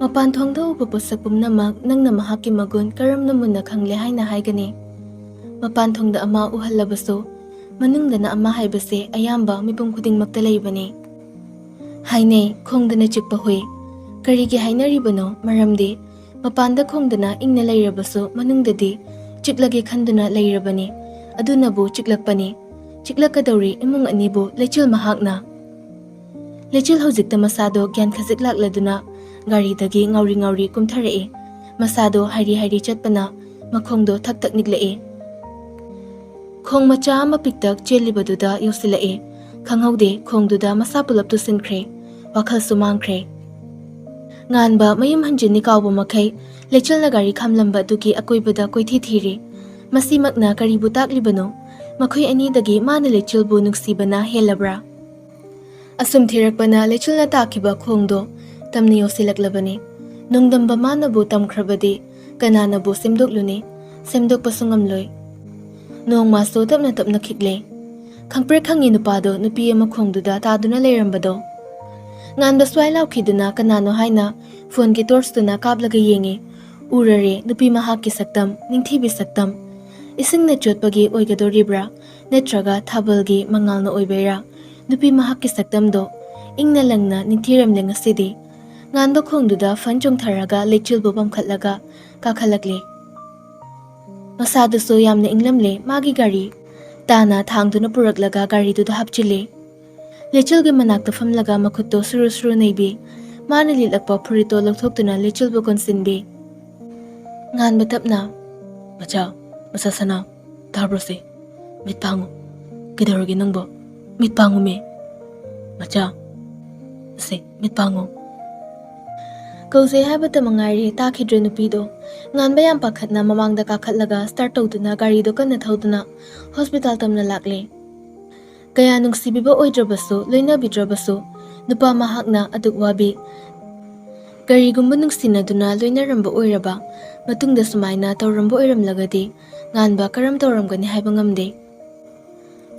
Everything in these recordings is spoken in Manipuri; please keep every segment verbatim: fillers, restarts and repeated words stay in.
ꯃꯄꯥꯟ ꯊꯣꯡꯗ ꯎꯕ ꯄꯣꯠꯁꯛ ꯄꯨꯝꯅꯃꯛ ꯅꯪꯅ ꯃꯍꯥꯛꯀꯤ ꯃꯒꯨꯟ ꯀꯔꯝꯅ ꯃꯨꯟꯅ ꯈꯪꯂꯦ ꯍꯥꯏꯅ ꯍꯥꯏꯒꯅꯤ? ꯃꯄꯥꯟ ꯊꯣꯡꯗ ꯑꯃ ꯎꯍꯜꯂꯕꯁꯨ, ꯃꯅꯨꯡꯗꯅ ꯑꯃ ꯍꯥꯏꯕꯁꯦ ꯑꯌꯥꯝꯕ ꯃꯤꯄꯨꯝ ꯈꯨꯗꯤꯡꯃꯛꯇ ꯂꯩꯕꯅꯤ꯫ ꯍꯥꯏꯅꯩ, "ꯈꯣꯡꯗꯅ ꯆꯤꯛꯄ ꯍꯨꯏ"꯫ ꯀꯔꯤꯒꯤ ꯍꯥꯏꯅꯔꯤꯕꯅꯣ? ꯃꯔꯝꯗꯤ ꯃꯄꯥꯟꯗ ꯈꯣꯡꯗꯅ ꯏꯪꯅ ꯂꯩꯔꯕꯁꯨ, ꯃꯅꯨꯡꯗꯗꯤ ꯆꯤꯛꯂꯒꯦ ꯈꯟꯗꯨꯅ ꯂꯩꯔꯕꯅꯤ꯫ ꯑꯗꯨꯅꯕꯨ ꯆꯤꯛꯂꯛꯄꯅꯤ꯫ ꯆꯤꯛꯂꯛꯀꯗꯧꯔꯤ ꯏꯃꯨꯡ ꯑꯅꯤꯕꯨ ꯂꯩꯆꯤꯜ ꯃꯍꯥꯛꯅ꯫ ꯂꯩꯆꯤꯜ ꯍꯧꯖꯤꯛꯇ ꯃꯁꯥꯗꯣ ꯒ꯭ꯌꯥꯟ ꯈꯖꯤꯛ ꯂꯥꯛꯂꯗꯨꯅ ꯒꯥꯔꯤꯗꯒꯤ ꯉꯥꯎꯔꯤ ꯉꯥꯎꯔꯤ ꯀꯨꯝꯊꯔꯛꯏ꯫ ꯃꯁꯥꯗꯣ ꯍꯥꯏꯔꯤ ꯍꯥꯏꯔꯤ ꯆꯠꯄꯅ ꯃꯈꯣꯡꯗꯣ ꯊꯛ ꯊꯛ ꯅꯤꯛꯂꯛꯏ꯫ ꯈꯣꯡ ꯃꯆꯥ ꯑꯃ ꯄꯤꯛꯇꯛ ꯆꯦꯜꯂꯤꯕꯗꯨꯗ ꯌꯧꯁꯤꯜꯂꯛꯏ꯫ ꯈꯪꯍꯧꯗꯦ, ꯈꯣꯡꯗꯨꯗ ꯃꯁꯥ ꯄꯨꯂꯞ ꯇꯨꯁꯤꯟꯈ꯭ꯔꯦ꯫ ꯋꯥꯈꯜꯁꯨ ꯃꯥꯡꯈ꯭ꯔꯦ꯫ ꯉꯥꯟꯕ ꯃꯌꯨꯝ ꯍꯟꯖꯤꯟꯅꯤ ꯀꯥꯎꯕ ꯃꯈꯩ ꯂꯩꯆꯤꯜꯅ ꯒꯥꯔꯤ ꯈꯥꯝꯂꯝꯕ ꯑꯗꯨꯒꯤ ꯑꯀꯣꯏꯕꯗ ꯀꯣꯏꯊꯤ ꯊꯤꯔꯤ꯫ ꯃꯁꯤꯃꯛꯅ ꯀꯔꯤꯕꯨ ꯇꯥꯛꯂꯤꯕꯅꯣ? ꯃꯈꯣꯏ ꯑꯅꯤꯗꯒꯤ ꯃꯥꯅ ꯂꯩꯆꯤꯜꯕꯨ ꯅꯨꯡꯁꯤꯕꯅ ꯍꯦꯜꯂꯕ꯭ꯔꯥ? ꯑꯁꯨꯝ ꯊꯤꯔꯛꯄꯅ ꯂꯩꯆꯤꯜꯅ ꯇꯥꯛꯈꯤꯕ ꯈꯣꯡꯗꯣ ꯇꯝꯅ ꯌꯧꯁꯤꯜꯂꯛꯂꯕꯅꯤ꯫ ꯅꯣꯡꯗꯝꯕ ꯃꯥꯅꯕꯨ ꯇꯝꯈ꯭ꯔꯕꯗꯤ ꯀꯅꯥꯅꯕꯨ ꯁꯦꯝꯗꯣꯛꯂꯨꯅꯤ? ꯁꯦꯝꯗꯣꯛꯄꯁꯨ ꯉꯝꯂꯣꯏ꯫ ꯅꯣꯡꯃꯁꯨ ꯇꯞꯅ ꯇꯞꯅ ꯈꯤꯛꯂꯦ꯫ ꯈꯪꯄ꯭ꯔꯦꯛ ꯈꯪꯉꯤ ꯅꯨꯄꯥꯗꯣ ꯅꯨꯄꯤ ꯑꯃ ꯈꯣꯡꯗꯨꯗ ꯇꯥꯗꯨꯅ ꯂꯩꯔꯝꯕꯗꯣ꯫ ꯉꯥꯟꯕ ꯁ꯭ꯋꯥꯏ ꯂꯥꯎꯈꯤꯗꯨꯅ ꯀꯅꯥꯅꯣ ꯍꯥꯏꯅ ꯐꯣꯟꯒꯤ ꯇꯣꯔꯆꯇꯨꯅ ꯀꯥꯞꯂꯒ ꯌꯦꯡꯉꯤ꯫ ꯎꯔꯔꯦ ꯅꯨꯄꯤ ꯃꯍꯥꯛꯀꯤ ꯁꯛꯇꯝ, ꯅꯤꯡꯊꯤꯕꯤ ꯁꯛꯇꯝ꯫ ꯏꯁꯤꯡꯅ ꯆꯣꯠꯄꯒꯤ ꯑꯣꯏꯒꯗꯧꯔꯤꯕ꯭ꯔꯥ? ꯅꯠꯇ꯭ꯔꯒ ꯊꯥꯕꯜꯒꯤ ꯃꯉꯥꯜꯅ ꯑꯣꯏꯕꯩꯔꯥ? ꯅꯨꯄꯤ ꯃꯍꯥꯛꯀꯤ ꯁꯛꯇꯝꯗꯣ ꯏꯪꯅ ꯂꯪꯅ ꯅꯤꯡꯊꯤꯔꯝꯂꯦ ꯉꯁꯤꯗꯤ꯫ ꯉꯥꯟꯕ ꯈꯣꯡꯗꯨꯗ ꯐꯟ ꯆꯣꯡꯊꯔꯒ ꯂꯩꯆꯤꯜꯕꯨ ꯄꯝꯈꯠꯂꯒ ꯀꯥꯈꯠꯂꯛꯂꯦ꯫ ꯃꯁꯥꯗꯨꯁꯨ ꯌꯥꯝꯅ ꯏꯪꯂꯝꯂꯦ꯫ ꯃꯥꯒꯤ ꯒꯥꯔꯤ ꯇꯥꯅ ꯊꯥꯡꯗꯨꯅ ꯄꯨꯔꯛꯂꯒ ꯒꯥꯔꯤꯗꯨꯗ ꯍꯥꯞꯆꯤꯜꯂꯦ꯫ ꯂꯩꯆꯤꯜꯒꯤ ꯃꯅꯥꯛꯇ ꯐꯝꯂꯒ ꯃꯈꯨꯠꯇꯣ ꯁꯨꯔꯨ ꯁꯨꯔꯨ ꯅꯩꯕꯤ꯫ ꯃꯥꯅ ꯂꯤꯠꯂꯛꯄ ꯐꯨꯔꯤꯠꯇꯣ ꯂꯧꯊꯣꯛꯇꯨꯅ ꯂꯩꯆꯤꯜꯕꯨ ꯀꯣꯟꯁꯤꯟꯕꯤ꯫ ꯉꯥꯟꯕ ꯇꯞꯅ, "ꯃꯆꯥ, ꯃꯆꯥ ꯁꯅꯥ, ꯇꯥꯕ꯭ꯔꯣ ꯁꯦ? ꯃꯤꯠ ꯄꯥꯡꯉꯨ꯫ ꯀꯩꯗꯧꯔꯒꯦ ꯅꯪꯕꯣ? ꯃꯤꯠ ꯄꯥꯡꯉꯨꯃꯦ꯫ ꯃꯆꯥ, ꯁꯦ, ꯃꯤꯠ ꯄꯥꯡꯉꯨ"꯫ ꯀꯧꯖꯩ ꯍꯥꯏꯕꯇ ꯃꯉꯥꯏꯔꯦ ꯇꯥꯈꯤꯗ꯭ꯔꯦ ꯅꯨꯄꯤꯗꯣ꯫ ꯉꯥꯟꯕ ꯌꯥꯝ ꯄꯥꯈꯠꯅ ꯃꯃꯥꯡꯗ ꯀꯥꯈꯠꯂꯒ ꯁ꯭ꯇꯥꯔꯠ ꯇꯧꯗꯨꯅ ꯒꯥꯔꯤꯗꯣ ꯀꯟꯅ ꯊꯧꯗꯨꯅ ꯍꯣꯁꯄꯤꯇꯥꯜ ꯇꯝꯅ ꯂꯥꯛꯂꯦ꯫ ꯀꯌꯥ ꯅꯨꯡꯁꯤꯕꯤꯕ ꯑꯣꯏꯗ꯭ꯔꯕꯁꯨ, ꯂꯣꯏꯅꯕꯤꯗ꯭ꯔꯕꯁꯨ, ꯅꯨꯄꯥ ꯃꯍꯥꯛꯅ ꯑꯗꯨꯛ ꯋꯥꯕꯤ꯫ ꯀꯔꯤꯒꯨꯝꯕ ꯅꯨꯡꯁꯤꯅꯗꯨꯅ ꯂꯣꯏꯅꯔꯝꯕ ꯑꯣꯏꯔꯕ ꯃꯇꯨꯡꯗ ꯁꯨꯃꯥꯏꯅ ꯇꯧꯔꯝꯕ ꯑꯣꯏꯔꯝꯂꯒꯗꯤ ꯉꯥꯟꯕ ꯀꯔꯝ ꯇꯧꯔꯝꯒꯅꯤ ꯍꯥꯏꯕ ꯉꯝꯗꯦ꯫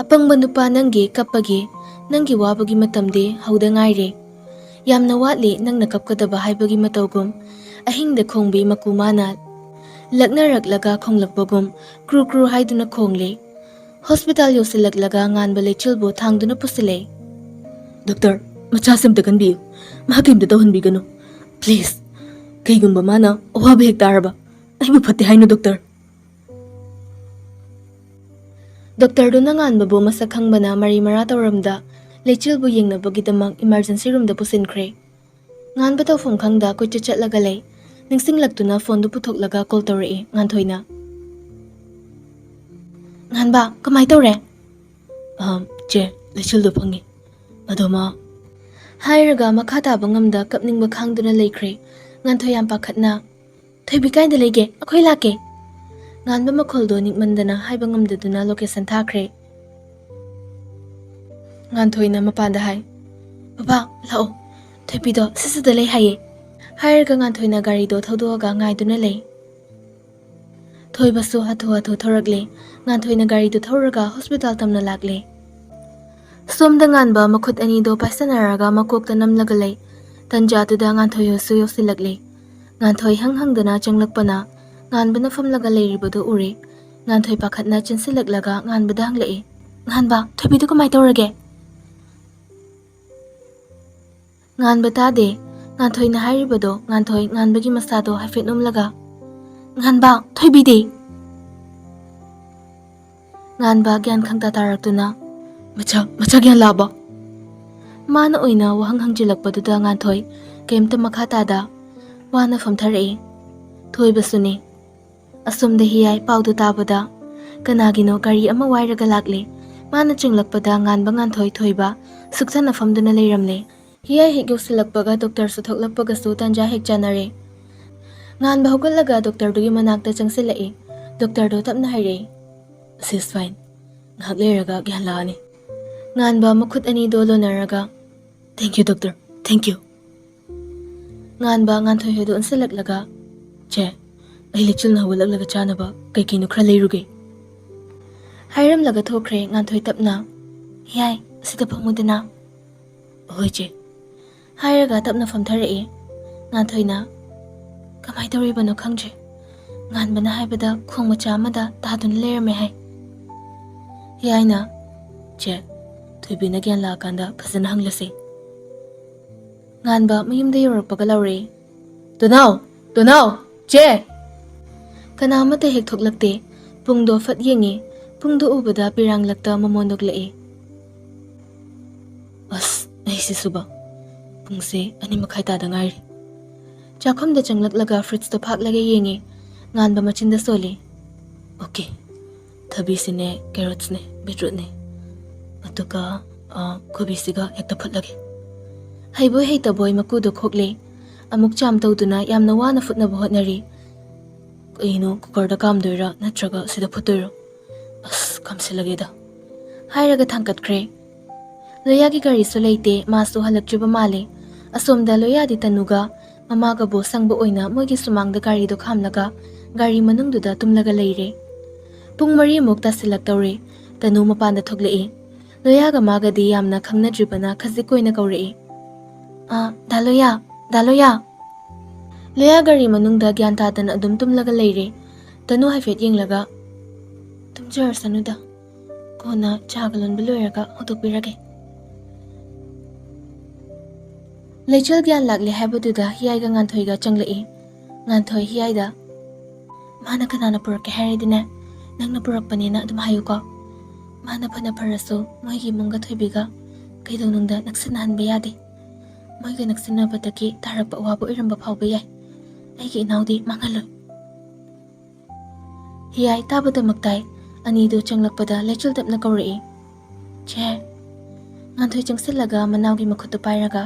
"ꯑꯄꯪꯕ ꯅꯨꯄꯥ, ꯅꯪꯒꯤ ꯀꯞꯄꯒꯤ, ꯅꯪꯒꯤ ꯋꯥꯕꯒꯤ ꯃꯇꯝꯗꯤ ꯍꯧꯗ ꯉꯥꯏꯔꯦ꯫ "ꯌꯥꯝꯅ ꯋꯥꯠꯂꯤ ꯅꯪꯅ ꯀꯞꯀꯗꯕ" ꯍꯥꯏꯕꯒꯤ ꯃꯇꯧꯒꯨꯝ, ꯑꯍꯤꯡꯗ ꯈꯣꯡꯕꯤ ꯃꯀꯨ ꯃꯥꯅ ꯂꯛꯅꯔꯛꯂꯒ ꯈꯣꯡꯂꯛꯄꯒꯨꯝ ꯀ꯭ꯔꯨ ꯀ꯭ꯔꯨ ꯍꯥꯏꯗꯨꯅ ꯈꯣꯡꯂꯦ꯫ ꯍꯣꯁꯄꯤꯇꯥꯜ ꯌꯧꯁꯤꯜꯂꯛꯂꯒ ꯉꯥꯟꯕ ꯂꯩꯆꯤꯜꯕꯨ ꯊꯥꯡꯗꯨꯅ ꯄꯨꯁꯤꯜꯂꯦ꯫ "ꯗꯣꯛꯇꯔ, ꯃꯆꯥꯁꯦ ꯑꯝꯇ ꯀꯟꯕꯤꯌꯨ꯫ ꯃꯍꯥꯛ ꯀꯩꯝꯇ ꯇꯧꯍꯟꯕꯤꯒꯅꯨ꯫ ꯄ꯭ꯂꯤꯖ꯫ ꯀꯩꯒꯨꯝꯕ ꯃꯥꯅ ꯑꯋꯥꯕ ꯍꯦꯛ ꯇꯥꯔꯕ, ꯑꯩꯕꯨ ꯐꯠꯇꯦ ꯍꯥꯏꯅꯨ, ꯗꯣꯛꯇꯔ꯫" ꯗꯣꯛꯇꯔꯗꯨꯅ ꯉꯥꯟꯕꯕꯨ ꯃꯁꯛ ꯈꯪꯕꯅ ꯃꯔꯤ ꯃꯔꯥ ꯇꯧꯔꯝꯗ ꯂꯩꯆꯤꯜꯕꯨ ꯌꯦꯡꯅꯕꯒꯤꯗꯃꯛ ꯏꯃꯥꯔꯖꯦꯟꯁꯤ ꯔꯨꯝꯗ ꯄꯨꯁꯤꯟꯈ꯭ꯔꯦ꯫ ꯉꯥꯟꯕ ꯇꯧꯐꯝ ꯈꯪꯗ ꯀꯣꯏꯆꯠ ꯆꯠꯂꯒ ꯂꯩ꯫ ꯅꯤꯡꯁꯤꯡꯂꯛꯇꯨꯅ ꯐꯣꯟꯗꯨ ꯄꯨꯊꯣꯛꯂꯒ ꯀꯣꯜ ꯇꯧꯔꯛꯏ ꯉꯥꯟꯊꯣꯏꯅ꯫ "ꯉꯥꯟꯕ, ꯀꯃꯥꯏ ꯇꯧꯔꯦ?" "ꯑꯍꯝ, ꯆꯦ, ꯂꯩꯆꯤꯜꯗꯣ ꯐꯪꯉꯤ꯫ ꯑꯗꯣ ꯃꯥ..." ꯍꯥꯏꯔꯒ ꯃꯈꯥ ꯇꯥꯕ ꯉꯝꯗ ꯀꯞꯅꯤꯡꯕ ꯈꯥꯡꯗꯨꯅ ꯂꯩꯈ꯭ꯔꯦ꯫ ꯉꯥꯟꯊꯣꯏ ꯌꯥꯝ ꯄꯥꯈꯠꯅ, "ꯊꯣꯏꯕꯤ ꯀꯥꯏꯗ ꯂꯩꯒꯦ? ꯑꯩꯈꯣꯏ ꯂꯥꯛꯀꯦ꯫" ꯉꯥꯟꯕ ꯃꯈꯣꯜꯗꯣ ꯅꯤꯛꯃꯟꯗꯅ ꯍꯥꯏꯕ ꯉꯝꯗꯗꯨꯅ ꯂꯣꯀꯦꯁꯟ ꯊꯥꯈ꯭ꯔꯦ꯫ ꯉꯥꯟꯊꯣꯏꯅ ꯃꯄꯥꯟꯗ ꯍꯥꯏ, "ꯕꯕꯥ, ꯂꯥꯛꯑꯣ꯫ ꯊꯣꯏꯕꯤꯗꯣ ꯁꯤꯁꯤꯗ ꯂꯩ ꯍꯥꯏꯌꯦ꯫" ꯍꯥꯏꯔꯒ ꯉꯥꯟꯊꯣꯏꯅ ꯒꯥꯔꯤꯗꯣ ꯊꯧꯗꯣꯛꯑꯒ ꯉꯥꯏꯗꯨꯅ ꯂꯩ꯫ ꯊꯣꯏꯕꯁꯨ ꯍꯥꯊꯨ ꯍꯥꯊꯨ ꯊꯧꯔꯛꯂꯦ꯫ ꯉꯥꯟꯊꯣꯏꯅ ꯒꯥꯔꯤꯗꯨ ꯊꯧꯔꯒ ꯍꯣꯁꯄꯤꯇꯥꯜ ꯇꯝꯅ ꯂꯥꯛꯂꯦ꯫ ꯁꯣꯝꯗ ꯉꯥꯟꯕ ꯃꯈꯨꯠ ꯑꯅꯤꯗꯣ ꯄꯥꯏꯁꯟꯅꯔꯒ ꯃꯀꯣꯛꯇ ꯅꯝꯂꯒ ꯂꯩ꯫ ꯇꯟꯖꯥꯗꯨꯗ ꯉꯥꯟꯊꯣꯏ ꯍꯣꯏꯁꯨ ꯌꯧꯁꯤꯜꯂꯛꯂꯦ꯫ ꯉꯥꯟꯊꯣꯏ ꯍꯪ ꯍꯪꯗꯅ ꯆꯪꯂꯛꯄꯅ ꯉꯥꯟꯕꯅ ꯐꯝꯂꯒ ꯂꯩꯔꯤꯕꯗꯨ ꯎꯔꯦ꯫ ꯉꯥꯟꯊꯣꯏ ꯄꯥꯈꯠꯅ ꯆꯦꯟꯁꯤꯜꯂꯛꯂꯒ ꯉꯥꯟꯕꯗ ꯍꯪꯂꯛꯏ, "ꯉꯥꯟꯕ, ꯊꯣꯏꯕꯤꯗꯨ ꯀꯃꯥꯏ ꯇꯧꯔꯒꯦ?" ꯉꯥꯟꯕ ꯇꯥꯗꯦ꯫ ꯉꯥꯟꯊꯣꯏꯅ ꯍꯥꯏꯔꯤꯕꯗꯣ ꯉꯥꯟꯊꯣꯏ ꯉꯥꯟꯕꯒꯤ ꯃꯁꯥꯗꯣ ꯍꯥꯏꯐꯦꯠ ꯅꯣꯝꯂꯒ, "ꯉꯥꯟꯕ, ꯊꯣꯏꯕꯤꯗꯤ?" ꯉꯥꯟꯕ ꯒ꯭ꯌꯥꯟ ꯈꯪꯇꯥ ꯇꯥꯔꯛꯇꯨꯅ, "ꯃꯆꯥ, ꯃꯆꯥ ꯒ꯭ꯌꯥꯟ ꯂꯥꯛꯑꯕꯣ?" ꯃꯥꯅ ꯑꯣꯏꯅ ꯋꯥꯍꯪ ꯍꯪꯖꯤꯜꯂꯛꯄꯗꯨꯗ ꯉꯥꯟꯊꯣꯏ ꯀꯩꯝꯇ ꯃꯈꯥ ꯇꯥꯗ ꯋꯥꯅ ꯐꯝꯊꯔꯛꯏ꯫ ꯊꯣꯏꯕꯁꯨꯅꯤ꯫ ꯑꯁꯣꯝꯗ ꯍꯤꯌꯥꯏ ꯄꯥꯎꯗꯨ ꯇꯥꯕꯗ ꯀꯅꯥꯒꯤꯅꯣ ꯒꯥꯔꯤ ꯑꯃ ꯋꯥꯏꯔꯒ ꯂꯥꯛꯂꯦ꯫ ꯃꯥꯅ ꯆꯪꯂꯛꯄꯗ ꯉꯥꯟꯕ, ꯉꯥꯟꯊꯣꯏ, ꯊꯣꯏꯕ ꯁꯨꯛꯊꯅ ꯐꯝꯗꯨꯅ ꯂꯩꯔꯝꯂꯦ꯫ ꯍꯤꯌꯥꯏ ꯍꯦꯛ ꯌꯧꯁꯤꯜꯂꯛꯄꯒ ꯗꯣꯛꯇꯔꯁꯨ ꯊꯣꯛꯂꯛꯄꯒꯁꯨ ꯇꯥꯟꯖꯥ ꯍꯦꯛ ꯆꯥꯟꯅꯔꯦ꯫ ꯉꯥꯟꯕ ꯍꯧꯒꯠꯂꯒ ꯗꯣꯛꯇꯔꯗꯨꯒꯤ ꯃꯅꯥꯛꯇ ꯆꯪꯁꯤꯜꯂꯛꯏ꯫ ꯗꯣꯛꯇꯔꯗꯣ ꯇꯞꯅ ꯍꯥꯏꯔꯛꯏ, "She's fine. ꯉꯥꯏꯍꯥꯛ ꯂꯩꯔꯒ ꯒ꯭ꯌꯥꯟ ꯂꯥꯛꯑꯅꯤ꯫" ꯉꯥꯟꯕ ꯃꯈꯨꯠ ꯑꯅꯤꯗꯣ ꯂꯣꯟꯅꯔꯒ, "Thank you, doctor. Thank you." ꯉꯥꯟꯕ ꯉꯥꯟꯊꯣꯏ ꯍꯣꯏꯗ ꯑꯣꯟꯁꯤꯜꯂꯛꯂꯒ, "ꯆꯦ, ꯑꯩ ꯂꯩꯆꯤꯜꯅ ꯍꯧꯒꯠꯂꯛꯂꯒ ꯆꯥꯅꯕ ꯀꯩ ꯀꯩꯅꯣ ꯈꯔ ꯂꯩꯔꯨꯒꯦ꯫" ꯍꯥꯏꯔꯝꯂꯒ ꯊꯣꯛꯈ꯭ꯔꯦ ꯉꯥꯟꯊꯣꯏ ꯇꯞꯅ꯫ "ꯌꯥꯏ, ꯑꯁꯤꯗ ꯐꯝꯃꯨꯗꯅ꯫" "ꯍꯣꯏ ꯆꯦ꯫" ꯍꯥꯏꯔꯒ ꯇꯞꯅ ꯐꯝꯊꯔꯛꯏ꯫ ꯉꯥꯟꯊꯣꯏꯅ, "ꯀꯃꯥꯏ ꯇꯧꯔꯤꯕꯅꯣ ꯈꯪꯗ꯭ꯔꯦ꯫ ꯉꯥꯟꯕꯅ ꯍꯥꯏꯕꯗ ꯈꯣꯡ ꯃꯆꯥ ꯑꯃꯗ ꯇꯥꯗꯨꯅ ꯂꯩꯔꯝꯃꯦ ꯍꯥꯏ"꯫ ꯍꯤꯌꯥꯏꯅ, "ꯆꯦ, ꯊꯣꯏꯕꯤꯅ ꯒ꯭ꯌꯥꯟ ꯂꯥꯛꯑꯀꯥꯟꯗ ꯐꯖꯅ ꯍꯪꯂꯁꯤ"꯫ ꯉꯥꯟꯕ ꯃꯌꯨꯝꯗ ꯌꯧꯔꯛꯄꯒ ꯂꯥꯎꯔꯛꯏ, "ꯇꯣꯅꯥꯎ! ꯇꯣꯅꯥꯎ! ꯆꯦ!" ꯀꯅꯥ ꯑꯃꯠꯇ ꯍꯦꯛ ꯊꯣꯛꯂꯛꯇꯦ꯫ ꯄꯨꯡꯗꯣ ꯐꯠ ꯌꯦꯡꯉꯤ꯫ ꯄꯨꯡꯗꯣ ꯎꯕꯗ ꯄꯤꯔꯥꯡꯂꯛꯇ ꯃꯃꯣꯟ ꯅꯣꯛꯂꯛꯏ꯫ "ꯑꯁ, ꯑꯩꯁꯤꯁꯨꯕ꯫ ꯄꯨꯡꯁꯦ ꯑꯅꯤ ꯃꯈꯥꯏ ꯇꯥꯗ ꯉꯥꯏꯔꯤ"꯫ ꯆꯥꯛꯈꯨꯝꯗ ꯆꯪꯂꯛꯂꯒ ꯐ꯭ꯔꯤꯖꯇꯣ ꯐꯥꯛꯂꯒ ꯌꯦꯡꯉꯤ꯫ ꯉꯥꯟꯕ ꯃꯆꯤꯟꯗ ꯁꯣꯜꯂꯤ꯫ "ꯑꯣꯀꯦ, ꯊꯕꯤꯁꯤꯅꯦ, ꯀꯦꯔꯣꯠꯁꯅꯦ, ꯕꯤꯠꯔꯨꯠꯅꯦ, ꯑꯗꯨꯒ, ꯑ, ꯀꯣꯕꯤꯁꯤꯒ ꯍꯦꯛꯇ ꯐꯨꯠꯂꯒꯦ"꯫ ꯍꯩꯕꯣꯏ ꯍꯩꯇꯕꯣꯏ ꯃꯀꯨꯗꯣ ꯈꯣꯛꯂꯦ꯫ ꯑꯃꯨꯛ ꯆꯥꯝ ꯇꯧꯗꯨꯅ ꯌꯥꯝꯅ ꯋꯥꯅ ꯐꯨꯠꯅꯕ ꯍꯣꯠꯅꯔꯤ꯫ "ꯀꯩꯅꯣ, ꯀꯨꯀꯔꯗ ꯀꯥꯝꯗꯣꯏꯔꯥ ꯅꯠꯇ꯭ꯔꯒ ꯁꯤꯗ ꯐꯨꯠꯇꯣꯏꯔꯣ? ꯑꯁ, ꯀꯥꯝꯁꯤꯜꯂꯒꯦꯗ" ꯍꯥꯏꯔꯒ ꯊꯥꯡꯀꯠꯈ꯭ꯔꯦ꯫ ꯂꯣꯌꯥꯒꯤ ꯒꯥꯔꯤꯁꯨ ꯂꯩꯇꯦ, ꯃꯥꯁꯨ ꯍꯜꯂꯛꯇ꯭ꯔꯤꯕ ꯃꯥꯜꯂꯦ꯫ ꯑꯁꯣꯝꯗ ꯂꯣꯌꯥꯗꯤ ꯇꯅꯨꯒ ꯃꯃꯥꯒꯕꯨ ꯁꯪꯕ ꯑꯣꯏꯅ ꯃꯣꯏꯒꯤ ꯁꯨꯃꯥꯡꯗ ꯒꯥꯔꯤꯗꯣ ꯈꯥꯝꯂꯒ ꯒꯥꯔꯤ ꯃꯅꯨꯡꯗꯨꯗ ꯇꯨꯝꯂꯒ ꯂꯩꯔꯦ꯫ ꯄꯨꯡ ꯃꯔꯤꯃꯨꯛ ꯇꯥꯁꯤꯜꯂꯛꯇꯧꯔꯦ꯫ ꯇꯅꯨ ꯃꯄꯥꯟꯗ ꯊꯣꯛꯂꯛꯏ꯫ ꯂꯣꯌꯥꯒ ꯃꯥꯒꯗꯤ ꯌꯥꯝꯅ ꯈꯪꯅꯗ꯭ꯔꯤꯕꯅ ꯈꯖꯤꯛ ꯑꯣꯏꯅ ꯀꯧꯔꯛꯏ꯫ "ꯑꯥ, ꯗꯥ ꯂꯣꯌꯥ, ꯗꯥ ꯂꯣꯌꯥ!" ꯂꯣꯌꯥ ꯒꯥꯔꯤ ꯃꯅꯨꯡꯗ ꯒ꯭ꯌꯥꯟ ꯇꯥꯗꯅ ꯑꯗꯨꯝ ꯇꯨꯝꯂꯒ ꯂꯩꯔꯦ꯫ ꯇꯅꯨ ꯍꯥꯏꯐꯦꯠ ꯌꯦꯡꯂꯒ, "ꯇꯨꯝꯖꯔꯁꯅꯨꯗ, ꯀꯣꯟꯅ ꯆꯥꯒ ꯂꯣꯟꯕ ꯂꯣꯏꯔꯒ ꯍꯧꯗꯣꯛꯄꯤꯔꯒꯦ"꯫ ꯂꯩꯆꯤꯜ ꯒ꯭ꯌꯥꯟ ꯂꯥꯛꯂꯦ ꯍꯥꯏꯕꯗꯨꯗ ꯍꯤꯌꯥꯏꯒ ꯉꯥꯟꯊꯣꯏꯒ ꯆꯪꯂꯛꯏ꯫ ꯉꯥꯟꯊꯣꯏ ꯍꯤꯌꯥꯏꯗ, "ꯃꯥꯅ ꯀꯅꯥꯅ ꯄꯨꯔꯛꯀꯦ ꯍꯥꯏꯔꯗꯤꯅꯦ, ꯅꯪꯅ ꯄꯨꯔꯛꯄꯅꯦꯅ ꯑꯗꯨꯝ ꯍꯥꯏꯌꯨꯀꯣ꯫ ꯃꯥꯅ ꯐꯅ ꯐꯔꯁꯨ ꯃꯣꯏꯒꯤ ꯏꯃꯨꯡꯒ ꯊꯣꯏꯕꯤꯒ ꯀꯩꯗꯧꯅꯨꯡꯗ ꯅꯛꯁꯤꯟꯅꯍꯟꯕ ꯌꯥꯗꯦ꯫ ꯃꯣꯏꯒ ꯅꯛꯁꯤꯟꯅꯕꯗꯒꯤ ꯇꯥꯔꯛꯄ ꯑꯋꯥꯕ ꯑꯣꯏꯔꯝꯕ ꯐꯥꯎꯕ ꯌꯥꯏ꯫ ꯑꯩꯒꯤ ꯏꯅꯥꯎꯗꯤ ꯃꯥꯡꯍꯜꯂꯣꯏ"꯫ ꯍꯤꯌꯥꯏ ꯇꯥꯕꯗꯃꯛ ꯇꯥꯏ꯫ ꯑꯅꯤꯗꯨ ꯆꯪꯂꯛꯄꯗ ꯂꯩꯆꯤꯜ ꯇꯞꯅ ꯀꯧꯔꯛꯏ, "ꯆꯦ"꯫ ꯉꯥꯟꯊꯣꯏ ꯆꯪꯁꯤꯜꯂꯒ ꯃꯅꯥꯎꯒꯤ ꯃꯈꯨꯠꯇꯨ ꯄꯥꯏꯔꯒ,